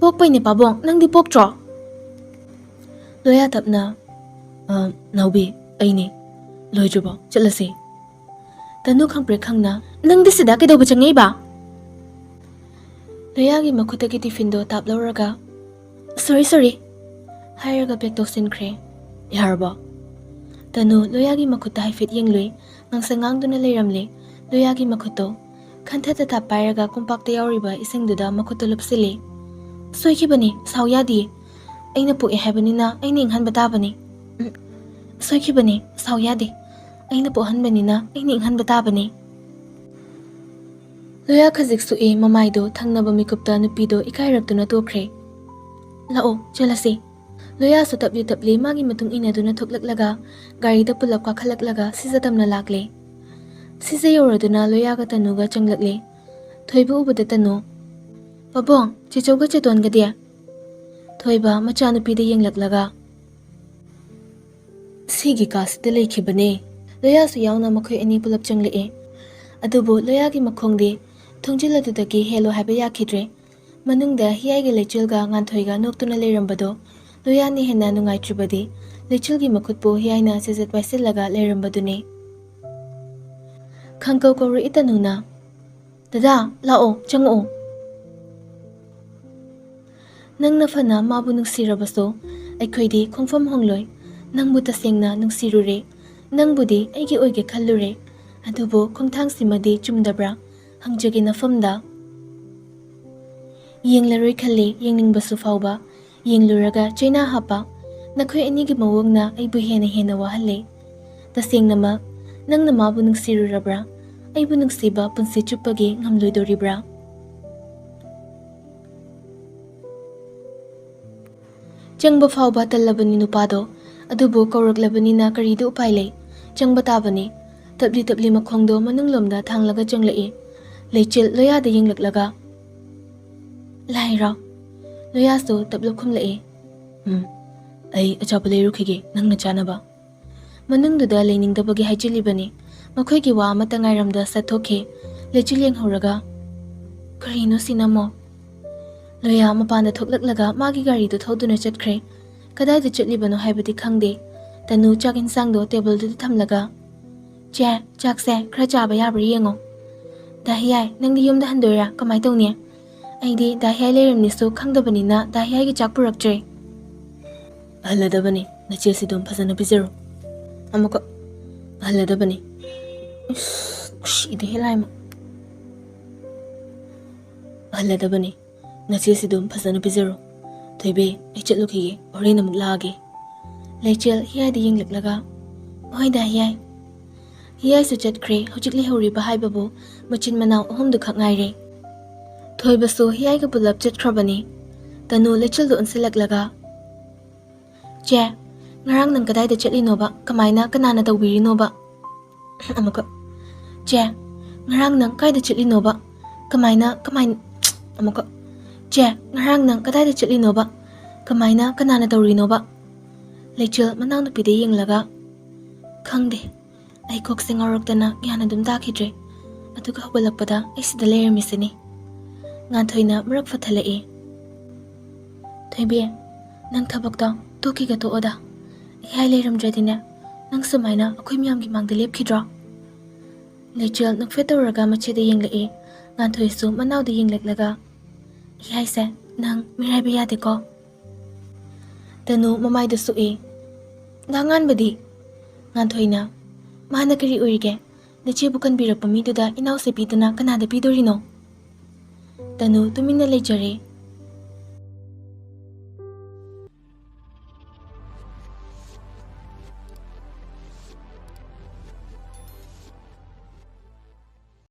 "ꯄꯣꯛꯄꯩꯅꯦ ꯄꯥꯕꯨꯡ, ꯅꯪꯗꯤ ꯄꯣꯛꯇ꯭ꯔꯣ?" ꯂꯣꯌꯥ ꯇꯞꯅ, "ꯑ, ꯅꯥꯎꯕꯤ, ꯑꯩꯅꯦ꯫ ꯂꯣꯏꯗ꯭ꯔꯤꯕꯣ? ꯆꯠꯂꯁꯦ꯫" ꯇꯅꯨ ꯈꯪꯄ꯭ꯔꯦꯛ ꯈꯪꯅ, "ꯅꯪꯗꯤ ꯁꯤꯗ ꯀꯩꯗꯧꯕ ꯆꯪꯉꯛꯏꯕ?" ꯂꯣꯌꯥꯒꯤ ꯃꯈꯨꯠꯇꯒꯤ ꯇꯤꯐꯤꯟꯗꯣ ꯇꯥꯞ ꯂꯧꯔꯒ, "ꯁꯣꯔꯤ, ꯁꯣꯔꯤ," ꯍꯥꯏꯔꯒ ꯕꯦꯛ ꯇꯧꯁꯤꯟꯈ꯭ꯔꯦ꯫ "ꯌꯥꯔꯕꯣ?" ꯇꯅꯨ ꯂꯣꯌꯥꯒꯤ ꯃꯈꯨꯠꯇ ꯍꯥꯏꯐꯦꯠ ꯌꯦꯡꯂꯨꯏ꯫ ꯉꯥꯡꯁꯪ ꯉꯥꯡꯗꯨꯅ ꯂꯩꯔꯝꯂꯦ꯫ ꯂꯣꯌꯥꯒꯤ ꯃꯈꯨꯠꯇꯣ ꯈꯟꯊ ꯇꯊꯥ ꯄꯥꯏꯔꯒ ꯀꯣꯝꯄꯥꯛꯇ ꯌꯥꯎꯔꯤꯕ ꯏꯁꯤꯡꯗꯨꯗ ꯃꯈꯨꯠꯇꯣ ꯂꯨꯞꯁꯤꯜꯂꯤ꯫ "ꯁꯣꯏꯈꯤꯕꯅꯤ, ꯁꯥꯎ ꯌꯥꯗꯤꯌꯦ꯫ ꯑꯩꯅ ꯄꯣꯛꯑꯦ ꯍꯥꯏꯕꯅꯤꯅ ꯑꯩꯅ ꯏꯪꯍꯟꯕ ꯇꯥꯕꯅꯤ꯫ ꯎꯝ, ꯁꯣꯏꯈꯤꯕꯅꯤ, ꯁꯥꯎ ꯌꯥꯗꯦ꯫ ꯑꯩꯅ ꯄꯣꯛꯍꯟꯕꯅꯤꯅ ꯑꯩꯅ ꯏꯪꯍꯟꯕ ꯇꯥꯕꯅꯤ꯫" ꯂꯣꯌꯥ ꯈꯖꯤꯛ ꯁꯣꯛꯏ ꯃꯃꯥꯏꯗꯣ ꯊꯪꯅꯕ ꯃꯤꯀꯨꯞꯇ ꯅꯨꯄꯤꯗꯣ ꯏꯀꯥꯏꯔꯛꯇꯨꯅ ꯇꯣꯛꯈ꯭ꯔꯦ꯫ "ꯂꯥꯛꯑꯣ, ꯆꯠꯂꯁꯤ꯫" ꯂꯣꯌꯥꯁꯨ ꯇꯞꯂꯤ ꯇꯞꯂꯤ ꯃꯥꯒꯤ ꯃꯇꯨꯡ ꯏꯟꯅꯗꯨꯅ ꯊꯣꯛꯂꯛꯂꯒ ꯒꯥꯔꯤꯗ ꯄꯨꯂꯞ ꯀꯥꯈꯠꯂꯛꯂꯒ ꯁꯤꯖ ꯇꯝꯅ ꯂꯥꯛꯂꯦ꯫ ꯁꯤꯖ ꯌꯧꯔꯗꯨꯅ ꯂꯣꯌꯥꯒ ꯇꯅꯨꯒ ꯆꯪꯂꯛꯂꯦ꯫ ꯊꯣꯏꯕ ꯎꯕꯗ ꯇꯅꯨ, "ꯄꯥꯕꯨꯡ, ꯆꯦꯆꯧꯒ ꯆꯦꯇꯣꯟꯒꯗꯤ?" ꯊꯣꯏꯕ ꯃꯆꯥꯅꯨꯄꯤꯗ ꯌꯦꯡꯂꯛꯂꯒ, "ꯁꯤꯒꯤ ꯀꯥꯁꯤꯗ ꯂꯩꯈꯤꯕꯅꯦ꯫" ꯂꯣꯌꯥꯁꯨ ꯌꯥꯎꯅ ꯃꯈꯣꯏ ꯑꯅꯤ ꯄꯨꯂꯞ ꯆꯪꯂꯛꯑꯦ꯫ ꯑꯗꯨꯕꯨ ꯂꯣꯌꯥꯒꯤ ꯃꯈꯣꯡꯗꯤ ꯊꯣꯡꯖꯤꯜ ꯑꯗꯨꯗꯒꯤ ꯍꯦꯜꯂꯣ ꯍꯥꯏꯕ ꯌꯥꯈꯤꯗ꯭ꯔꯦ꯫ ꯃꯅꯨꯡꯗ ꯍꯤꯌꯥꯏꯒ ꯂꯩꯆꯤꯜꯒ ꯉꯥꯟꯊꯣꯏꯒ ꯅꯣꯛꯇꯨꯅ ꯂꯩꯔꯝꯕꯗꯣ ꯂꯣꯌꯥꯅ ꯍꯦꯟꯅ ꯅꯨꯡꯉꯥꯏꯇ꯭ꯔꯤꯕꯗꯤ ꯂꯩꯆꯤꯜꯒꯤ ꯃꯈꯨꯠꯄꯨ ꯍꯤꯌꯥꯏꯅ ꯆꯦꯖꯠ ꯄꯥꯏꯁꯤꯜꯂꯒ ꯂꯩꯔꯝꯕꯗꯨꯅꯤ꯫ ꯈꯪꯀꯧ ꯀꯧꯔꯛꯏ ꯇꯅꯨꯅ, "ꯗꯗꯥ, ꯂꯥꯛꯑꯣ, ꯆꯪꯉꯛꯑꯣ꯫ ꯅꯪꯅ ꯐꯅ ꯃꯥꯕꯨ ꯅꯨꯡꯁꯤꯔꯕꯁꯨ ꯑꯩꯈꯣꯏꯗꯤ ꯈꯣꯡꯐꯝ ꯍꯣꯡꯂꯣꯏ꯫ ꯅꯪꯕꯨ ꯇꯁꯦꯡꯅ ꯅꯨꯡꯁꯤꯔꯨꯔꯦ꯫ ꯅꯪꯕꯨꯗꯤ ꯑꯩꯒꯤ ꯑꯣꯏꯒꯦ ꯈꯜꯂꯨꯔꯦ꯫ ꯑꯗꯨꯕꯨ ꯈꯣꯡꯊꯥꯡꯁꯤꯃꯗꯤ ꯆꯨꯝꯗꯕ꯭ꯔꯥ? ꯍꯪꯖꯒꯦ ꯅꯐꯝꯗ꯫" "ꯌꯦꯡꯂꯔꯣꯏ ꯈꯜꯂꯤ, ꯌꯦꯡꯅꯤꯡꯕꯁꯨ ꯐꯥꯎꯕ꯫ ꯌꯦꯡꯂꯨꯔꯒ ꯆꯩꯅꯥ ꯍꯥꯞꯄ꯫ ꯅꯈꯣꯏ ꯑꯅꯤꯒꯤ ꯃꯑꯣꯡꯅ ꯑꯩꯕꯨ ꯍꯦꯟꯅ ꯍꯦꯟꯅ ꯋꯥꯍꯜꯂꯦ꯫ ꯇꯁꯦꯡꯅꯃꯛ ꯅꯪꯅ ꯃꯥꯕꯨ ꯅꯨꯡꯁꯤꯔꯨꯔꯕ꯭ꯔꯥ? ꯑꯩꯕꯨ ꯅꯨꯡꯁꯤꯕ ꯄꯨꯟꯁꯤ ꯆꯨꯞꯄꯒꯤ ꯉꯝꯂꯣꯏꯗꯣꯔꯤꯕ꯭ꯔꯥ?" ꯆꯪꯕ ꯐꯥꯎꯕ ꯇꯜꯂꯕꯅꯤ ꯅꯨꯄꯥꯗꯣ, ꯑꯗꯨꯕꯨ ꯀꯧꯔꯛꯂꯕꯅꯤꯅ ꯀꯔꯤꯗꯤ ꯎꯄꯥꯏ ꯂꯩ? ꯆꯪꯕ ꯇꯥꯕꯅꯤ꯫ ꯇꯞꯂꯤ ꯇꯞꯂꯤ ꯃꯈꯣꯡꯗꯣ ꯃꯅꯨꯡꯂꯣꯝꯗ ꯊꯥꯡꯂꯒ ꯆꯪꯂꯛꯏ꯫ ꯂꯩꯆꯤꯜ ꯂꯣꯌꯥꯗ ꯌꯦꯡꯂꯛꯂꯒ, "ꯂꯥꯏꯔꯣ?" ꯂꯣꯌꯥꯁꯨ ꯇꯞꯂꯞ ꯈꯨꯝꯂꯛꯏ꯫ "ꯎꯝ, ꯑꯩ ꯑꯆꯥꯄꯣꯠ ꯂꯩꯔꯨꯈꯤꯒꯦ, ꯅꯪꯅ ꯆꯥꯅꯕ꯫" ꯃꯅꯨꯡꯗꯨꯗ ꯂꯩꯅꯤꯡꯗꯕꯒꯤ ꯍꯥꯏꯖꯤꯜꯂꯤꯕꯅꯤ꯫ ꯃꯈꯣꯏꯒꯤ ꯋꯥ ꯑꯃꯠꯇ ꯉꯥꯏꯔꯝꯗ ꯆꯠꯊꯣꯛꯈꯤ꯫ ꯂꯩꯆꯤꯜ ꯌꯦꯡꯍꯧꯔꯒ, "ꯀꯔꯤꯅꯣ ꯁꯤꯅ ꯑꯃꯨꯛ?" ꯂꯣꯌꯥ ꯃꯄꯥꯟꯗ ꯊꯣꯛꯂꯛꯂꯒ ꯃꯥꯒꯤ ꯒꯥꯔꯤꯗꯨ ꯊꯧꯗꯨꯅ ꯆꯠꯈ꯭ꯔꯦ꯫ ꯀꯗꯥꯏꯗ ꯆꯠꯂꯤꯕꯅꯣ ꯍꯥꯏꯕꯗꯤ ꯈꯪꯗꯦ꯫ ꯇꯅꯨ ꯆꯥꯛ ꯏꯟꯁꯥꯡꯗꯣ ꯇꯦꯕꯜꯗꯨꯗ ꯊꯝꯂꯒ, "ꯆꯦ, ꯆꯥꯛꯁꯦ ꯈꯔ ꯆꯥꯕ ꯌꯥꯕ꯭ꯔꯥ ꯌꯦꯡꯉꯣ꯫ ꯗꯥ ꯍꯤꯌꯥꯏ, ꯅꯪꯗꯤ ꯌꯨꯝꯗ ꯍꯟꯗꯣꯏꯔꯥ? ꯀꯃꯥꯏ ꯇꯧꯅꯤ? ꯑꯩꯗꯤ ꯗꯥ ꯍꯤꯌꯥꯏ ꯂꯩꯔꯝꯅꯤꯁꯨ ꯈꯪꯗꯕꯅꯤꯅ ꯗꯥ ꯍꯤꯌꯥꯏꯒꯤ ꯆꯥꯛ ꯄꯨꯔꯛꯇ꯭ꯔꯦ꯫" "ꯍꯜꯂꯗꯕꯅꯤ, ꯅꯆꯦꯁꯤ ꯑꯗꯨꯝ ꯐꯖꯅ ꯄꯤꯖꯔꯣ꯫" ꯑꯃꯨꯛꯀ, "ꯍꯜꯂꯗꯕꯅꯤ꯫" ꯏꯁ, ꯈꯨꯁꯤꯗꯤ ꯍꯦ ꯂꯥꯏꯃ꯫ "ꯍꯜꯂꯗꯕꯅꯤ, ꯅꯆꯦꯁꯤ ꯑꯗꯨꯝ ꯐꯖꯅ ꯄꯤꯖꯔꯣ꯫ ꯊꯣꯏꯕꯤ, ꯑꯩ ꯆꯠꯂꯨꯈꯤꯒꯦ, ꯍꯣꯔꯦꯟ ꯑꯃꯨꯛ ꯂꯥꯛꯑꯒꯦ꯫" ꯂꯩꯆꯦꯜ ꯍꯤꯌꯥꯏꯗ ꯌꯦꯡꯂꯛꯂꯒ, "ꯍꯣꯏꯗ ꯍꯤꯌꯥꯏ꯫" ꯍꯤꯌꯥꯏꯁꯨ ꯆꯠꯈ꯭ꯔꯦ꯫ ꯍꯧꯖꯤꯛ ꯂꯩꯍꯧꯔꯤꯕ ꯍꯥꯏꯕꯕꯨ ꯃꯆꯤꯟ ꯃꯅꯥꯎ ꯑꯍꯨꯝꯗꯨ ꯈꯛ ꯉꯥꯏꯔꯦ꯫ ꯊꯣꯏꯕꯁꯨ ꯍꯤꯌꯥꯏꯒ ꯄꯨꯂꯞ ꯆꯠꯈ꯭ꯔꯕꯅꯤ꯫ ꯇꯅꯨ ꯂꯩꯆꯦꯜꯗ ꯑꯣꯟꯁꯤꯜꯂꯛꯂꯒ, "ꯆꯦ, ꯉꯔꯥꯡ ꯅꯪ ꯀꯗꯥꯏꯗ ꯆꯠꯂꯤꯅꯣꯕ? ꯀꯃꯥꯏꯅ, ꯀꯅꯥꯅ ꯇꯧꯕꯤꯔꯤꯅꯣꯕ?" ꯑꯃꯨꯛꯀ, "ꯆꯦ, ꯉꯔꯥꯡ ꯅꯪ ꯀꯥꯏꯗ ꯆꯠꯂꯤꯅꯣꯕ? ꯀꯃꯥꯏꯅ, ꯀꯃꯥꯏꯅ?" ꯑꯃꯨꯛꯀ, "ꯆꯦ, ꯉꯔꯥꯡ ꯅꯪ ꯀꯗꯥꯏꯗ ꯆꯠꯂꯤꯅꯣꯕ? ꯀꯃꯥꯏꯅ, ꯀꯅꯥꯅ ꯇꯧꯔꯤꯅꯣꯕ?" ꯂꯩꯆꯦꯜ ꯃꯅꯥꯎꯅꯨꯄꯤꯗ ꯌꯦꯡꯂꯒ, "ꯈꯪꯗꯦ, ꯑꯩ ꯀꯣꯛꯁꯦ ꯉꯥꯎꯔꯛꯇꯅ ꯒ꯭ꯌꯥꯟ ꯑꯗꯨꯝ ꯇꯥꯈꯤꯗ꯭ꯔꯦ꯫ ꯑꯗꯨꯒ ꯍꯧꯒꯠꯂꯛꯄꯗ ꯑꯩ ꯁꯤꯗ ꯂꯩꯔꯝꯃꯤꯁꯤꯅꯤ꯫" ꯉꯥꯟꯊꯣꯏꯅ ꯃꯔꯛ ꯐꯠꯊꯜꯂꯛꯏ꯫ "ꯊꯣꯏꯕꯤ, ꯅꯪ ꯊꯕꯛꯇꯣ ꯇꯣꯛꯈꯤꯒ ꯇꯣꯛꯑꯣꯗ꯫ ꯍꯤꯌꯥꯏ ꯂꯩꯔꯝꯗ꯭ꯔꯗꯤꯅꯦ, ꯅꯪ ꯁꯨꯃꯥꯏꯅ ꯑꯩꯈꯣꯏ ꯃꯌꯥꯝꯒꯤ ꯃꯥꯡꯗ ꯂꯦꯞꯈꯤꯗ꯭ꯔꯣ?" ꯂꯩꯆꯦꯜ ꯅꯣꯛꯐꯦꯠ ꯇꯧꯔꯒ ꯃꯆꯦꯗ ꯌꯦꯡꯂꯛꯏ꯫ ꯉꯥꯟꯊꯣꯏꯁꯨ ꯃꯅꯥꯎꯗ ꯌꯦꯡꯂꯛꯂꯒ, "ꯍꯤꯌꯥꯏꯁꯦ, ꯅꯪ ꯃꯤꯔꯥꯏꯕ ꯌꯥꯗꯦꯀꯣ꯫" ꯇꯅꯨ ꯃꯃꯥꯏꯗ ꯁꯣꯛꯏ꯫ "ꯗꯥ ꯉꯥꯟꯕꯗꯤ?" ꯉꯥꯟꯊꯣꯏꯅ, "ꯃꯥꯅ ꯀꯔꯤ ꯑꯣꯏꯔꯤꯒꯦ? ꯅꯆꯦꯕꯨ ꯀꯟꯕꯤꯔꯛꯄ ꯃꯤꯗꯨꯗ ꯏꯅꯥꯎꯁꯦ ꯄꯤꯗꯅ ꯀꯅꯥꯗ ꯄꯤꯗꯣꯔꯤꯅꯣ?" ꯇꯅꯨ ꯇꯨꯃꯤꯟꯅ ꯂꯩꯖꯔꯦ꯫